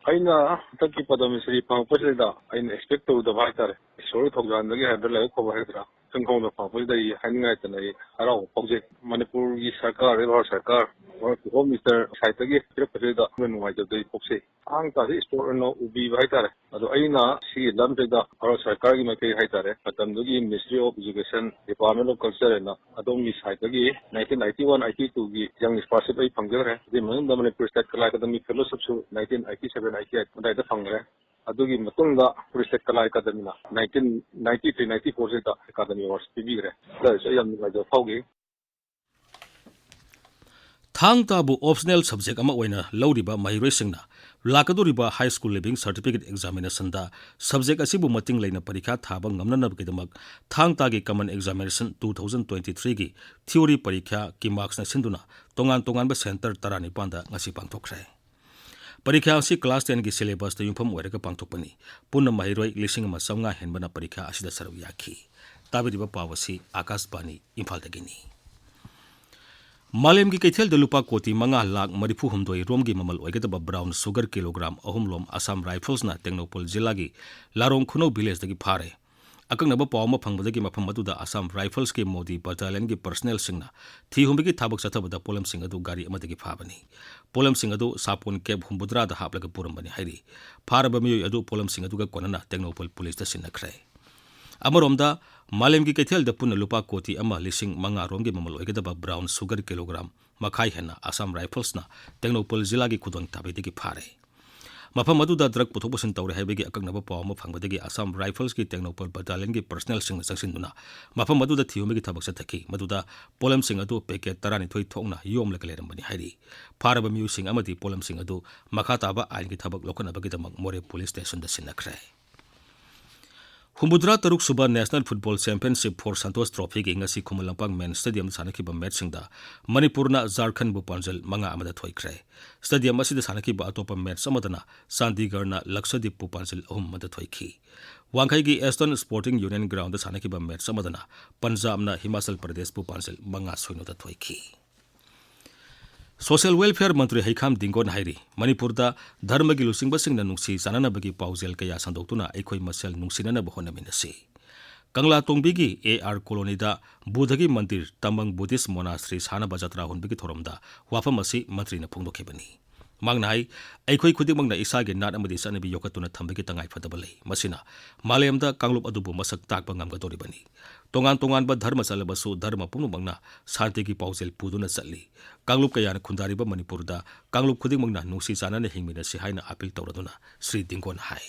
ꯑꯩꯅ ꯍꯟꯗꯛꯀꯤ ꯄꯗꯃ ꯁ꯭ꯔꯤ ꯐꯪꯉꯛꯄꯁꯤꯗ ꯑꯩꯅ expect ꯇꯧꯔꯨꯗꯕ ꯍꯥꯏꯇꯥꯔꯦ꯫ ꯏꯁꯣꯔꯒꯤ ꯊꯧꯖꯥꯜꯗꯒꯤ ꯍꯥꯏꯕ꯭ꯔꯥ, ꯂꯥꯏꯕꯛ ꯐꯕ ꯍꯥꯏꯒꯗ꯭ꯔꯥ, ꯈꯪꯍꯧꯅ ꯐꯪꯉꯛꯄꯁꯤꯗ ꯑꯩ ꯍꯥꯏꯅꯤꯡꯉꯥꯏ ꯂꯩꯇꯅ ꯑꯩ ꯍꯔꯥꯎꯕ ꯐꯥꯎꯖꯩ꯫ ꯃꯅꯤꯄꯨꯔꯒꯤ ꯁꯔꯀꯥꯔ, ꯚꯥꯔꯠꯀꯤ Home Minister side-ꯇꯒꯤ ꯄꯤꯔꯛꯄꯁꯤꯗ ꯑꯩꯅ ꯅꯨꯡꯉꯥꯏꯖꯕꯗ ꯑꯩ ꯄꯣꯛꯆꯩ꯫ ꯊꯥꯡ ꯇꯥꯁꯤ ꯏꯁꯄꯣꯔꯠ ꯑꯣꯏꯅ ꯎꯕꯤꯕ ꯍꯥꯏꯇꯥꯔꯦ꯫ ꯑꯗꯣ ꯑꯩꯅ ꯁꯤꯒꯤ ꯂꯝꯁꯤꯗ ꯚꯥꯔꯠ ꯁꯔꯀꯥꯔꯒꯤ ꯃꯥꯏꯀꯩ ꯍꯥꯏꯇꯥꯔꯦ, ꯃꯇꯝꯗꯨꯒꯤ Ministry of Education, Department of Culture ꯍꯥꯏꯅ ꯑꯗꯣꯝꯒꯤ side-ꯇꯒꯤ nineteen ninety-one ninety-two-ꯒꯤ young scholarship ꯑꯩ ꯐꯪꯖꯈ꯭ꯔꯦ꯫ ꯑꯗꯨꯒꯤ ꯃꯅꯨꯡꯗ Manipur State Kala Academy fellowship-ꯁꯨ nineteen eighty-seven eighty-eight ꯑꯗꯨꯋꯥꯏꯗ ꯐꯪꯈ꯭ꯔꯦ꯫ ꯑꯗꯨꯒꯤ ꯃꯇꯨꯡꯗ Manipur State Kala Academy-ꯅ nineteen ninety-three ninety-four-ꯁꯤꯗ Academy Awards ꯄꯤꯕꯤꯈ꯭ꯔꯦ꯫ ꯑꯗꯨꯗꯁꯨ ꯑꯩ ꯌꯥꯝ ꯅꯨꯡꯉꯥꯏꯖꯕ ꯐꯥꯎꯈꯤ꯫ ꯊꯥꯡ ꯇꯥꯕꯨ optional subject ꯑꯃ ꯑꯣꯏꯅ ꯂꯧꯔꯤꯕ ꯃꯍꯩꯔꯣꯏꯁꯤꯡꯅ ꯂꯥꯛꯀꯗꯧꯔꯤꯕ High School Leaving Certificate Examination-ꯗ subject ꯑꯁꯤꯕꯨ ꯃꯇꯤꯡ ꯂꯩꯅ ꯄꯔꯤꯈꯥ ꯊꯥꯕ ꯉꯝꯅꯅꯕꯒꯤꯗꯃꯛ ꯊꯥꯡ ꯇꯥꯒꯤ Common Examination two thousand twenty-three-ꯒꯤ theory ꯄꯔꯤꯈꯥ ꯀꯤꯃꯥꯛꯁꯅ ꯁꯤꯟꯗꯨꯅ ꯇꯣꯉꯥꯟ ꯇꯣꯉꯥꯟꯕ centre ꯇꯔꯥꯅꯤꯄꯥꯟꯗ ꯉꯁꯤ ꯄꯥꯡꯊꯣꯛꯈ꯭ꯔꯦ꯫ ꯄꯔꯤꯈꯥ ꯑꯁꯤ class ten-ꯒꯤ syllabus-ꯇ ꯌꯨꯝꯐꯝ ꯑꯣꯏꯔꯒ ꯄꯥꯡꯊꯣꯛꯄꯅꯤ꯫ ꯄꯨꯟꯅ ꯃꯍꯩꯔꯣꯏ ꯂꯤꯁꯤꯡ ꯑꯃ ꯆꯥꯝꯃꯉꯥ ꯍꯦꯟꯕꯅ ꯄꯔꯤꯈꯥ ꯑꯁꯤꯗ ꯁꯔꯨꯛ ꯌꯥꯈꯤ꯫ ꯇꯥꯕꯤꯔꯤꯕ ꯄꯥꯎ ꯑꯁꯤ ꯑꯀꯥꯁꯕꯥꯅꯤ ꯏꯝꯐꯥꯜꯗꯒꯤꯅꯤ꯫ ꯃꯥꯂꯦꯝꯒꯤ ꯀꯩꯊꯦꯜꯗ ꯂꯨꯄꯥ ꯀꯣꯇꯤ ꯃꯉꯥ ꯂꯥꯈ ꯃꯔꯤꯐꯨ ꯍꯨꯝꯗꯣꯏ ꯔꯣꯝꯒꯤ ꯃꯃꯜ ꯑꯣꯏꯒꯗꯕ brown sugar kilogram ꯑꯍꯨꯝ ꯂꯣꯝ Assam Rifles-ꯅ ꯇꯦꯡꯅꯧꯄꯜ ꯖꯤꯂꯥꯒꯤ ꯂꯥꯔꯣꯡ ꯈꯨꯅꯧ village-ꯇꯒꯤ ꯐꯥꯔꯦ꯫ ꯑꯀꯛꯅꯕ ꯄꯥꯎ ꯑꯃ ꯐꯪꯕꯗꯒꯤ ꯃꯐꯝ ꯑꯗꯨꯗ Assam Riflesꯀꯤ ꯃꯣꯗꯤ battalionꯒꯤ personnelꯁꯤꯡꯅ ꯊꯤ ꯍꯨꯝꯕꯒꯤ ꯊꯕꯛ ꯆꯠꯊꯕꯗ ꯄꯣꯠꯂꯝꯁꯤꯡ ꯑꯗꯨ ꯒꯥꯔꯤ ꯑꯃꯗꯒꯤ ꯐꯥꯕꯅꯤ꯫ ꯄꯣꯠꯂꯝꯁꯤꯡ ꯑꯗꯨ ꯁꯥꯄꯣꯟ cab ꯍꯨꯝꯐꯨꯇꯔꯥꯗ ꯍꯥꯞꯂꯒ ꯄꯨꯔꯝꯕꯅꯤ ꯍꯥꯏꯔꯤ꯫ ꯐꯥꯔꯕ ꯃꯤꯑꯣꯏ ꯑꯗꯨ ꯄꯣꯠꯂꯝꯁꯤꯡ ꯑꯗꯨꯒ ꯀꯣꯟꯅꯅ ꯇꯦꯡꯅꯧꯄꯜ ꯄꯨꯂꯤꯁꯇ ꯁꯤꯟꯅꯈ꯭ꯔꯦ꯫ ꯑꯃꯔꯣꯝꯗ, ꯃꯥꯂꯦꯝꯒꯤ ꯀꯩꯊꯦꯜꯗ ꯄꯨꯟꯅ ꯂꯨꯄꯥ ꯀꯣꯇꯤ ꯑꯃ ꯂꯤꯁꯤꯡ ꯃꯉꯥ ꯔꯣꯝꯒꯤ ꯃꯃꯜ ꯑꯣꯏꯒꯗꯕ brown sugar kilogram ꯃꯈꯥꯏ ꯍꯦꯟꯅ Assam Riflesꯅ ꯇꯦꯡꯅꯧꯄꯜ ꯖꯤꯂꯥꯒꯤ ꯈꯨꯗꯣꯡ ꯊꯥꯕꯤꯗꯒꯤ ꯐꯥꯔꯦ꯫ ꯃꯐꯝ ꯑꯗꯨꯗ drug ꯄꯨꯊꯣꯛ ꯄꯨꯁꯤꯟ ꯇꯧꯔꯦ ꯍꯥꯏꯕꯒꯤ ꯑꯀꯛꯅꯕ ꯄꯥꯎ ꯑꯃ ꯐꯪꯕꯗꯒꯤ Assam Riflesꯀꯤ ꯇꯦꯡꯅꯧꯄꯜ battalionꯒꯤ personnelꯁꯤꯡꯅ ꯆꯪꯁꯤꯟꯗꯨꯅ ꯃꯐꯝ ꯑꯗꯨꯗ ꯊꯤꯍꯨꯝꯕꯒꯤ ꯊꯕꯛ ꯆꯠꯊꯈꯤ꯫ ꯃꯗꯨꯗ ꯄꯣꯠꯂꯝꯁꯤꯡ ꯑꯗꯨ packet ꯇꯔꯥꯅꯤꯊꯣꯏ ꯊꯣꯛꯅ ꯌꯣꯝꯂꯒ ꯂꯩꯔꯝꯕꯅꯤ ꯍꯥꯏꯔꯤ꯫ ꯐꯥꯔꯕ ꯃꯤꯑꯣꯏꯁꯤꯡ ꯑꯃꯗꯤ ꯄꯣꯠꯂꯝꯁꯤꯡ ꯑꯗꯨ ꯃꯈꯥ ꯇꯥꯕ ꯑꯥꯏꯟꯒꯤ ꯊꯕꯛ ꯂꯧꯈꯠꯅꯕꯒꯤꯗꯃꯛ ꯃꯣꯔꯦ police stationꯗ ꯁꯤꯟꯅꯈ꯭ꯔꯦ꯫ ꯍꯨꯝꯐꯨꯇꯔꯥ ꯇꯔꯨꯛ ꯁꯨꯕ National Football Championship for Santosh Trophyꯒꯤ ꯉꯁꯤ ꯈꯨꯃꯟ ꯂꯝꯄꯥꯛ ꯃꯦꯟ ꯁ꯭ꯇꯦꯗꯤꯌꯝꯗ ꯁꯥꯟꯅꯈꯤꯕ ꯃꯦꯠꯁꯁꯤꯡꯗ ꯃꯅꯤꯄꯨꯔꯅ ꯖꯥꯔꯈꯟꯕꯨ ꯄꯥꯟꯖꯜ ꯃꯉꯥ ꯑꯃꯗ ꯊꯣꯏꯈ꯭ꯔꯦ꯫ ꯁ꯭ꯇꯦꯗꯤꯌꯝ ꯑꯁꯤꯗ ꯁꯥꯟꯅꯈꯤꯕ ꯑꯇꯣꯞꯄ ꯃꯦꯠꯁ ꯑꯃꯗꯅ ꯆꯥꯟꯗꯤꯒꯔꯅ ꯂꯛꯁꯗꯤꯞꯄꯨ ꯄꯥꯟꯖꯜ ꯑꯍꯨꯝ ꯑꯃꯗ ꯊꯣꯏꯈꯤ꯫ ꯋꯥꯡꯈꯩꯒꯤ Eastern Sporting Union Groundꯗ ꯁꯥꯟꯅꯈꯤꯕ ꯃꯦꯠꯁ ꯑꯃꯗꯅ ꯄꯟꯖꯥꯕꯅ ꯍꯤꯃꯥꯆꯜ ꯄ꯭ꯔꯗꯦꯁꯄꯨ ꯄꯥꯟꯖꯜ ꯃꯉꯥ ꯁꯣꯏꯅꯣꯗ ꯊꯣꯏꯈꯤ꯫ Social Welfare ꯃꯟꯇ꯭ꯔꯤ ꯍꯩꯈꯥꯝ ꯗꯤꯡꯒꯣꯟ ꯍꯥꯏꯔꯤ, ꯃꯅꯤꯄꯨꯔꯗ ꯙꯔꯃꯒꯤ ꯂꯨꯆꯤꯡꯕꯁꯤꯡꯅ ꯅꯨꯡꯁꯤ ꯆꯥꯟꯅꯅꯕꯒꯤ ꯄꯥꯎꯖꯦꯜ ꯀꯌꯥ ꯁꯟꯗꯣꯛꯇꯨꯅ ꯑꯩꯈꯣꯏ ꯃꯁꯦꯜ ꯅꯨꯡꯁꯤꯅꯅꯕ ꯍꯣꯠꯅꯃꯤꯟꯅꯁꯤ꯫ ꯀꯪꯂꯥ ꯇꯣꯡꯕꯤꯒꯤ A R Colonyꯗ ꯕꯨꯙꯒꯤ ꯃꯟꯗꯤꯔ ꯇꯃꯪ Buddhist Monastery ꯁꯥꯅꯕ ꯖꯇ꯭ꯔꯥ ꯍꯨꯟꯕꯒꯤ ꯊꯧꯔꯝꯗ ꯋꯥꯐꯝ ꯑꯁꯤ ꯃꯟꯇ꯭ꯔꯤꯅ ꯐꯣꯡꯗꯣꯛꯈꯤꯕꯅꯤ꯫ ꯃꯍꯥꯛꯅ ꯍꯥꯏ, ꯑꯩꯈꯣꯏ ꯈꯨꯗꯤꯡꯃꯛꯅ ꯏꯁꯥꯒꯤ ꯅꯥꯠ ꯑꯃꯗꯤ ꯆꯠꯅꯕꯤ ꯌꯣꯛꯈꯠꯇꯨꯅ ꯊꯝꯕꯒꯤ ꯇꯉꯥꯏꯐꯗꯕ ꯂꯩ꯫ ꯃꯁꯤꯅ ꯃꯥꯂꯦꯝꯗ ꯀꯥꯡꯂꯨꯞ ꯑꯗꯨꯕꯨ ꯃꯁꯛ ꯇꯥꯛꯄ ꯉꯝꯒꯗꯧꯔꯤꯕꯅꯤ꯫ ꯇꯣꯉꯥꯟ ꯇꯣꯉꯥꯟꯕ ꯙꯔꯃ ꯆꯠꯂꯕꯁꯨ ꯙꯔꯃ ꯄꯨꯝꯅꯃꯛꯅ ꯁꯥꯟꯇꯤꯒꯤ ꯄꯥꯎꯖꯦꯜ ꯄꯨꯗꯨꯅ ꯆꯠꯂꯤ꯫ ꯀꯥꯡꯂꯨꯞ ꯀꯌꯥꯅ ꯈꯨꯟꯗꯥꯔꯤꯕ ꯃꯅꯤꯄꯨꯔꯗ ꯀꯥꯡꯂꯨꯞ ꯈꯨꯗꯤꯡꯃꯛꯅ ꯅꯨꯡꯁꯤ ꯆꯥꯟꯅꯅ ꯍꯤꯡꯃꯤꯟꯅꯁꯤ ꯍꯥꯏꯅ ꯑꯥꯄꯤꯜ ꯇꯧꯔꯗꯨꯅ ꯁ꯭ꯔꯤ ꯗꯤꯡꯒꯣꯟ ꯍꯥꯏ꯫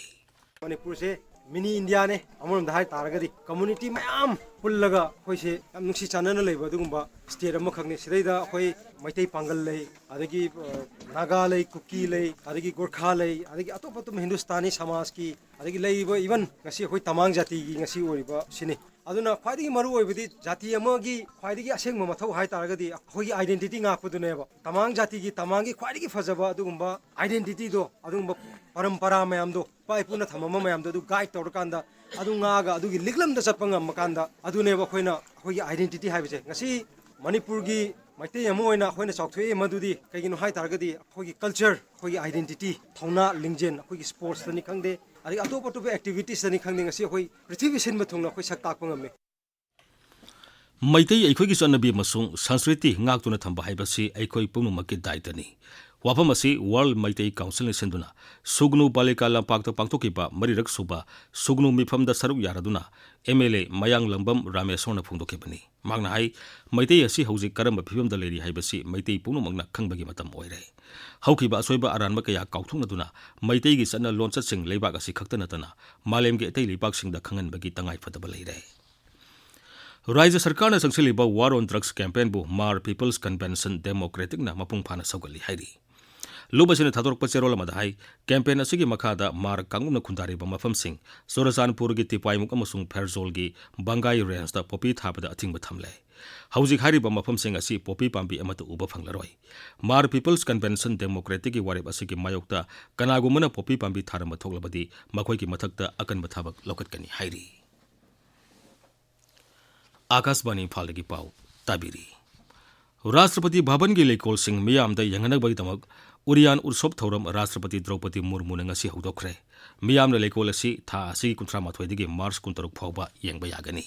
ꯃꯅꯤꯄꯨꯔꯁꯦ mini Indiaꯅꯦ꯫ ꯑꯃꯔꯣꯝꯗ ꯍꯥꯏ ꯇꯥꯔꯒꯗꯤ community ꯃꯌꯥꯝ ꯄꯨꯜꯂꯒ ꯑꯩꯈꯣꯏꯁꯦ ꯌꯥꯝ ꯅꯨꯡꯁꯤ ꯆꯥꯟꯅꯅ ꯂꯩꯕ ꯑꯗꯨꯒꯨꯝꯕ state ꯑꯃꯈꯛꯅꯤ꯫ ꯁꯤꯗꯩꯗ ꯑꯩꯈꯣꯏ ꯃꯩꯇꯩ ꯄꯥꯡꯒꯜ ꯂꯩ, ꯑꯗꯒꯤ, ꯑ, ꯅꯥꯒꯥ ꯂꯩ, ꯀꯨꯀꯤ ꯂꯩ, ꯑꯗꯒꯤ ꯒꯣꯔꯈꯥ ꯂꯩ, ꯑꯗꯒꯤ ꯑꯇꯣꯞ ꯑꯇꯣꯞꯄ ꯍꯤꯟꯗꯨꯁꯇꯥꯅꯤ ꯁꯃꯥꯖꯀꯤ, ꯑꯗꯒꯤ ꯂꯩꯔꯤꯕ even ꯉꯁꯤ ꯑꯩꯈꯣꯏ ꯇꯃꯥꯡ ꯖꯥꯇꯤꯒꯤ ꯉꯁꯤ ꯑꯣꯏꯔꯤꯕ ꯁꯤꯅꯤ꯫ ꯑꯗꯨꯅ ꯈ꯭ꯋꯥꯏꯗꯒꯤ ꯃꯔꯨ ꯑꯣꯏꯕꯗꯤ ꯖꯥꯇꯤ ꯑꯃꯒꯤ ꯈ꯭ꯋꯥꯏꯗꯒꯤ ꯑꯁꯦꯡꯕ ꯃꯊꯧ ꯍꯥꯏ ꯇꯥꯔꯒꯗꯤ ꯑꯩꯈꯣꯏꯒꯤ identity ꯉꯥꯛꯄꯗꯨꯅꯦꯕ꯫ ꯇꯃꯥꯡ ꯖꯥꯇꯤꯒꯤ, ꯇꯃꯥꯡꯒꯤ ꯈ꯭ꯋꯥꯏꯗꯒꯤ ꯐꯖꯕ ꯑꯗꯨꯒꯨꯝꯕ identityꯗꯣ, ꯑꯗꯨꯒꯨꯝꯕ ꯄꯔꯝꯄꯔꯥ ꯃꯌꯥꯝꯗꯣ, ꯏꯄꯥ ꯏꯄꯨꯅ ꯊꯝꯃꯝꯕ ꯃꯌꯥꯝꯗꯣ ꯑꯗꯨ guide ꯇꯧꯔꯀꯥꯟꯗ, ꯑꯗꯨ ꯉꯥꯛꯑꯒ ꯑꯗꯨꯒꯤ ꯂꯤꯛꯂꯝꯗ ꯆꯠꯄ ꯉꯝꯃꯀꯥꯟꯗ, ꯑꯗꯨꯅꯦꯕ ꯑꯩꯈꯣꯏꯅ ꯑꯩꯈꯣꯏꯒꯤ identity ꯍꯥꯏꯕꯁꯦ꯫ ꯉꯁꯤ ꯃꯅꯤꯄꯨꯔꯒꯤ ꯃꯩꯇꯩ ꯑꯃ ꯑꯣꯏꯅ ꯑꯩꯈꯣꯏꯅ ꯆꯥꯎꯊꯣꯛꯏ ꯃꯗꯨꯗꯤ ꯀꯩꯒꯤꯅꯣ ꯍꯥꯏ ꯇꯥꯔꯒꯗꯤ ꯑꯩꯈꯣꯏꯒꯤ culture, ꯑꯩꯈꯣꯏꯒꯤ identity, ꯊꯧꯅꯥ ꯂꯤꯡꯖꯦꯜ, ꯑꯩꯈꯣꯏꯒꯤ sportsꯇꯅꯤ ꯈꯪꯗꯦ, ꯑꯗꯒꯤ ꯑꯇꯣꯞ ꯑꯇꯣꯞꯄ ꯑꯦꯛꯇꯤꯚꯤꯇꯤꯁꯇꯅꯤ ꯈꯪꯗꯦ, ꯉꯁꯤ ꯑꯩꯈꯣꯏ ꯄ꯭ꯔꯤꯊꯤꯕꯤ ꯁꯤꯟꯕ ꯊꯨꯡꯅ ꯑꯩꯈꯣꯏ ꯁꯛ ꯇꯥꯛꯄ ꯉꯝꯃꯤ꯫ ꯃꯩꯇꯩ ꯑꯩꯈꯣꯏꯒꯤ ꯆꯠꯅꯕꯤ ꯑꯃꯁꯨꯡ ꯁꯪꯁꯀ꯭ꯔꯤꯇꯤ ꯉꯥꯛꯇꯨꯅ ꯊꯝꯕ ꯍꯥꯏꯕꯁꯤ ꯑꯩꯈꯣꯏ ꯄꯨꯝꯅꯃꯛꯀꯤ ꯗꯥꯏꯇꯅꯤ꯫ ꯋꯥꯐꯝ ꯑꯁꯤ ꯋꯥꯔꯜ ꯃꯩꯇꯩ ꯀꯥꯎꯟꯁꯤꯜꯅ ꯁꯤꯟꯗꯨꯅ ꯁꯨꯒꯅꯨ ꯄꯥꯂꯤꯀꯥ ꯂꯝꯄꯥꯛꯇ ꯄꯥꯡꯊꯣꯛꯈꯤꯕ ꯃꯔꯤꯔꯛ ꯁꯨꯕ ꯁꯨꯒꯅꯨ ꯃꯤꯐꯝꯗ ꯁꯔꯨꯛ ꯌꯥꯔꯗꯨꯅ ꯑꯦꯝ ꯑꯦꯜ ꯑꯦ ꯃꯌꯥꯡꯂꯝꯕꯝ ꯔꯥꯃꯦꯁꯣꯔꯅ ꯐꯣꯡꯗꯣꯛꯈꯤꯕꯅꯤ꯫ ꯃꯍꯥꯛꯅ ꯍꯥꯏ, ꯃꯩꯇꯩ ꯑꯁꯤ ꯍꯧꯖꯤꯛ ꯀꯔꯝꯕ ꯐꯤꯕꯝꯗ ꯂꯩꯔꯤ ꯍꯥꯏꯕꯁꯤ ꯃꯩꯇꯩ ꯄꯨꯝꯅꯃꯛꯅ ꯈꯪꯕꯒꯤ ꯃꯇꯝ ꯑꯣꯏꯔꯦ꯫ ꯍꯧꯈꯤꯕ ꯑꯁꯣꯏꯕ ꯑꯔꯥꯟꯕ ꯀꯌꯥ ꯀꯥꯎꯊꯣꯛꯅꯗꯨꯅ ꯃꯩꯇꯩꯒꯤ ꯆꯠꯅ ꯂꯣꯟꯆꯠꯁꯤꯡ ꯂꯩꯕꯥꯛ ꯑꯁꯤ ꯈꯛꯇ ꯅꯠꯇꯅ ꯃꯥꯂꯦꯝꯒꯤ ꯑꯇꯩ ꯂꯩꯕꯥꯛꯁꯤꯡꯗ ꯈꯪꯍꯟꯕꯒꯤ ꯇꯉꯥꯏ ꯐꯗꯕ ꯂꯩꯔꯦ꯫ ꯔꯥꯖ꯭ꯌ ꯁꯔꯀꯥꯔꯅ ꯆꯪꯁꯤꯜꯂꯤꯕ War on Drugs campaignꯕꯨ R People's Convention Democraticꯅ ꯃꯄꯨꯡ ꯐꯥꯅ ꯁꯧꯒꯠꯂꯤ ꯍꯥꯏꯔꯤ꯫ ꯂꯨꯞ ꯑꯁꯤꯅ ꯊꯥꯗꯣꯔꯛꯄ ꯆꯦꯔꯣꯜ ꯑꯃꯗ ꯍꯥꯏ, campaign ꯑꯁꯤꯒꯤ ꯃꯈꯥꯗ ꯃꯥꯔ ꯀꯥꯡꯂꯨꯞꯅ ꯈꯨꯟꯗꯥꯔꯤꯕ ꯃꯐꯝꯁꯤꯡ ꯆꯨꯔꯆꯥꯟꯄꯨꯔꯒꯤ ꯇꯤꯄꯥꯏꯃꯨꯛ ꯑꯃꯁꯨꯡ ꯐꯦꯔꯖꯣꯜꯒꯤ ꯕꯪꯒꯥꯏ ꯔꯦꯟꯖꯇ ꯄꯣꯄꯤ ꯊꯥꯕꯗ ꯑꯊꯤꯡꯕ ꯊꯝꯂꯦ꯫ ꯍꯧꯖꯤꯛ ꯍꯥꯏꯔꯤꯕ ꯃꯐꯝꯁꯤꯡ ꯑꯁꯤ ꯄꯣꯄꯤ ꯄꯥꯝꯕꯤ ꯑꯃꯠꯇ ꯎꯕ ꯐꯪꯂꯔꯣꯏ꯫ ꯃꯥꯔ People's Convention Democraticꯀꯤ ꯋꯥꯔꯦꯞ ꯑꯁꯤꯒꯤ ꯃꯥꯌꯣꯛꯇ ꯀꯅꯥꯒꯨꯝꯕꯅ ꯄꯣꯄꯤ ꯄꯥꯝꯕꯤ ꯊꯥꯔꯝꯕ ꯊꯣꯛꯂꯕꯗꯤ ꯃꯈꯣꯏꯒꯤ ꯃꯊꯛꯇ ꯑꯀꯟꯕ ꯊꯕꯛ ꯂꯧꯈꯠꯀꯅꯤ ꯍꯥꯏꯔꯤ꯫ ꯑꯥꯀꯥꯁꯕꯥꯅꯤ ꯏꯝꯐꯥꯜꯗꯒꯤ ꯄꯥꯎ ꯇꯥꯕꯤꯔꯤ꯫ ꯔꯥꯁꯇ꯭ꯔꯄꯇꯤ ꯚꯕꯟꯒꯤ ꯂꯩꯀꯣꯜꯁꯤꯡ ꯃꯤꯌꯥꯝꯗ ꯌꯦꯡꯍꯟꯅꯕꯒꯤꯗꯃꯛ ꯎꯔꯤꯌꯥꯟ ꯎꯠꯁꯣꯞ ꯊꯧꯔꯝ ꯔꯥꯁꯇ꯭ꯔꯄꯇꯤ ꯗ꯭ꯔꯧꯄꯗꯤ ꯃꯨꯔꯃꯨꯅ ꯉꯁꯤ ꯍꯧꯗꯣꯛꯈ꯭ꯔꯦ꯫ ꯃꯤꯌꯥꯝꯅ ꯂꯩꯀꯣꯜ ꯑꯁꯤ ꯊꯥ ꯑꯁꯤꯒꯤ ꯀꯨꯟꯊ꯭ꯔꯥ ꯃꯥꯊꯣꯏꯗꯒꯤ ꯃꯥꯔꯆ ꯀꯨꯟꯇꯔꯨꯛ ꯐꯥꯎꯕ ꯌꯦꯡꯕ ꯌꯥꯒꯅꯤ꯫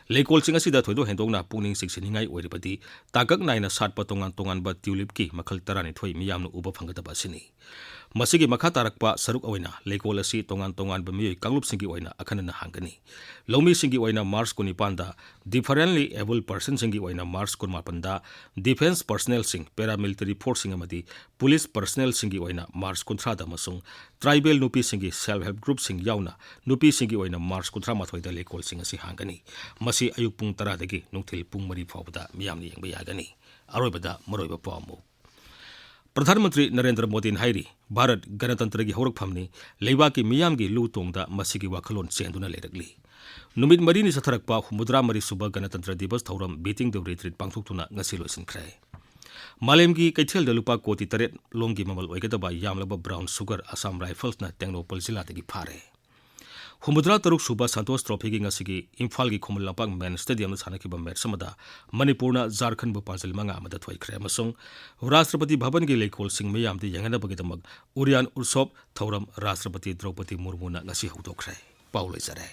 ꯂꯩꯀꯣꯜꯁꯤꯡ ꯑꯁꯤꯗ ꯊꯣꯏꯗꯣꯛ ꯍꯦꯟꯗꯣꯛꯅ ꯄꯨꯛꯅꯤꯡ ꯆꯤꯡꯁꯤꯟꯅꯤꯡꯉꯥꯏ ꯑꯣꯏꯔꯤꯕꯗꯤ ꯇꯥꯡꯀꯛ ꯅꯥꯏꯅ ꯁꯥꯠꯄ ꯇꯣꯉꯥꯟ ꯇꯣꯉꯥꯟꯕ ꯇ꯭ꯌꯨꯂꯤꯞꯀꯤ ꯃꯈꯜ ꯇꯔꯥꯅꯤꯊꯣꯏ ꯃꯤꯌꯥꯝꯅ ꯎꯕ ꯐꯪꯒꯗꯕ ꯑꯁꯤꯅꯤ꯫ ꯃꯁꯤꯒꯤ ꯃꯈꯥ ꯇꯥꯔꯛꯄ ꯁꯔꯨꯛ ꯑꯣꯏꯅ ꯂꯩꯀꯣꯜ ꯑꯁꯤ ꯇꯣꯉꯥꯟ ꯇꯣꯉꯥꯟꯕ ꯃꯤꯑꯣꯏ ꯀꯥꯡꯂꯨꯞꯁꯤꯡꯒꯤ ꯑꯣꯏꯅ ꯑꯈꯟꯅꯅ ꯍꯥꯡꯒꯅꯤ꯫ ꯂꯧꯃꯤꯁꯤꯡꯒꯤ ꯑꯣꯏꯅ ꯃꯥꯔꯆ ꯀꯨꯟꯅꯤꯄꯥꯟꯗ, differently abled personꯁꯤꯡꯒꯤ ꯑꯣꯏꯅ ꯃꯥꯔꯆ ꯀꯨꯟꯃꯥꯄꯟꯗ, defence personnelꯁꯤꯡ, paramilitary forceꯁꯤꯡ ꯑꯃꯗꯤ police personnelꯁꯤꯡꯒꯤ ꯑꯣꯏꯅ ꯃꯥꯔꯆ ꯀꯨꯟꯊ꯭ꯔꯥꯗ ꯑꯃꯁꯨꯡ tribal ꯅꯨꯄꯤꯁꯤꯡꯒꯤ self help groupꯁꯤꯡ ꯌꯥꯎꯅ ꯅꯨꯄꯤꯁꯤꯡꯒꯤ ꯑꯣꯏꯅ ꯃꯥꯔꯆ ꯀꯨꯟꯊ꯭ꯔꯥ ꯃꯥꯊꯣꯏꯗ ꯂꯩꯀꯣꯜꯁꯤꯡ ꯑꯁꯤ ꯍꯥꯡꯒꯅꯤ꯫ ꯃꯁꯤ ꯑꯌꯨꯛ ꯄꯨꯡ ꯇꯔꯥꯗꯒꯤ ꯅꯨꯡꯊꯤꯜ ꯄꯨꯡ ꯃꯔꯤ ꯐꯥꯎꯕꯗ ꯃꯤꯌꯥꯝꯅ ꯌꯦꯡꯕ ꯌꯥꯒꯅꯤ꯫ ꯑꯔꯣꯏꯕꯗ ꯃꯔꯨꯑꯣꯏꯕ ꯄꯥꯎ ꯑꯃꯨꯛ꯫ ꯄ꯭ꯔꯙꯥꯟ ꯃꯟꯇ꯭ꯔꯤ ꯅꯔꯦꯟꯗ꯭ꯔ ꯃꯣꯗꯤꯅ ꯍꯥꯏꯔꯤ, ꯚꯥꯔꯠ ꯒꯅꯇꯟꯇ꯭ꯔꯒꯤ ꯍꯧꯔꯛꯐꯝꯅꯤ, ꯂꯩꯕꯥꯛꯀꯤ ꯃꯤꯌꯥꯝꯒꯤ ꯂꯨ ꯇꯣꯡꯗ ꯃꯁꯤꯒꯤ ꯋꯥꯈꯜꯂꯣꯟ ꯆꯦꯟꯗꯨꯅ ꯂꯩꯔꯛꯂꯤ꯫ ꯅꯨꯃꯤꯠ ꯃꯔꯤꯅꯤ ꯆꯠꯊꯔꯛꯄ ꯍꯨꯝꯐꯨꯇꯔꯥ ꯃꯔꯤ ꯁꯨꯕ ꯒꯅꯇꯟꯇ꯭ꯔ ꯗꯤꯕꯁ ꯊꯧꯔꯝ Beating the Retreat ꯄꯥꯡꯊꯣꯛꯇꯨꯅ ꯉꯁꯤ ꯂꯣꯏꯁꯤꯟꯈ꯭ꯔꯦ꯫ ꯃꯥꯂꯦꯝꯒꯤ ꯀꯩꯊꯦꯜꯗ ꯂꯨꯄꯥ ꯀꯣꯇꯤ ꯇꯔꯦꯠ ꯂꯣꯝꯒꯤ ꯃꯃꯜ ꯑꯣꯏꯒꯗꯕ ꯌꯥꯝꯂꯕ brown sugar Assam Riflesꯅ ꯇꯦꯡꯅꯧꯄꯜ ꯖꯤꯂꯥꯗꯒꯤ ꯐꯥꯔꯦ꯫ ꯍꯨꯝꯐꯨꯇꯔꯥ ꯇꯔꯨꯛ ꯁꯨꯕ ꯁꯟꯇꯣꯁ ꯇ꯭ꯔꯣꯐꯤꯒꯤ ꯉꯁꯤꯒꯤ ꯏꯝꯐꯥꯜꯒꯤ ꯈꯨꯃꯟ ꯂꯝꯄꯥꯛ ꯃꯦꯟ ꯁ꯭ꯇꯦꯗꯤꯌꯝꯗ ꯁꯥꯟꯅꯈꯤꯕ ꯃꯦꯠꯆ ꯑꯃꯗ ꯃꯅꯤꯄꯨꯔꯅ ꯖꯥꯔꯈꯟꯕꯨ ꯄꯥꯟꯖꯜ ꯃꯉꯥ ꯑꯃꯗ ꯊꯣꯏꯈ꯭ꯔꯦ ꯑꯃꯁꯨꯡ ꯔꯥꯁꯇ꯭ꯔꯄꯇꯤ ꯚꯕꯟꯒꯤ ꯂꯩꯀꯣꯜꯁꯤꯡ ꯃꯤꯌꯥꯝꯗ ꯌꯦꯡꯍꯟꯅꯕꯒꯤꯗꯃꯛ ꯎꯔꯤꯌꯥꯟ ꯎꯠꯁꯣꯞ ꯊꯧꯔꯝ ꯔꯥꯁꯇ꯭ꯔꯄꯇꯤ ꯗ꯭ꯔꯧꯄꯗꯤ ꯃꯨꯔꯃꯨꯅ ꯉꯁꯤ ꯍꯧꯗꯣꯛꯈ꯭ꯔꯦ꯫ ꯄꯥꯎ ꯂꯣꯏꯖꯔꯦ꯫